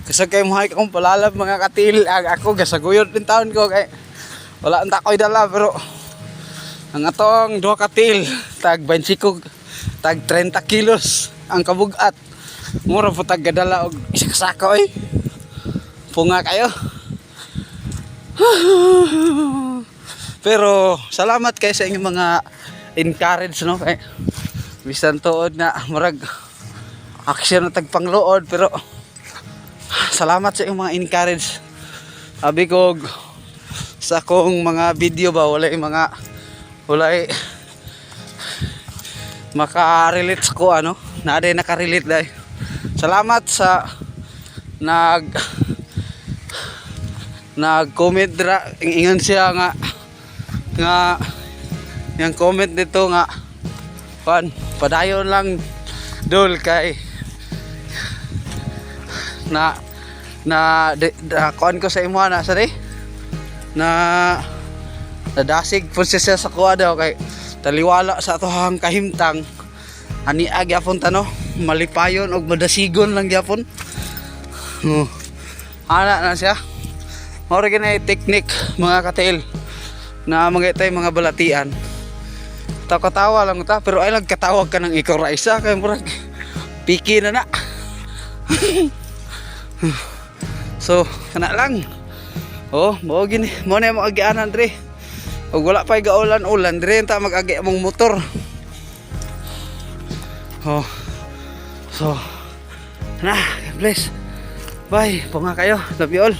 Kasi kay mo akong palalab, mga katil. Ang ako gasaguyod din taon ko kay wala ang takoy dala, pero ang atong duha ka til tag 25, tag 30 kilos ang kabugat. Mura po tag gadala og isa ka sako oy. Punga kayo. Pero salamat kay sa inyong mga encourage, no, kay bisan tuod na murag action na tagpangluod, pero salamat sa inyong mga encourage. Sabi ko sa akong mga video ba, wala yung mga wala makarelate sa ko ano na day nakarelate dai. Salamat sa nag nag comment dra. Ingon siya nga nga yung comment dito nga pan padayon lang dul kay na na di, na kuan ko sa imo na sa di na nadasig po siya sa kuha daw kay taliwala sa atohang kahimtang ani gyapon ta, no, malipayon og madasigon lang gyapon. Oh. Ana na siya. Mao ra gani technique, mga katiil, na mga itay mga balatian. Tawa lang ta, pero ay nagkatawag ka ng ikaw ra isa kay murag piki na na. So kana lang. Oh, mao gini mo na mo agianan dre. Ug wala pa'y gaulan-ulan dre ta mag-agi among motor. Oh. So na, God bless. Bye, punga kayo. Love you all.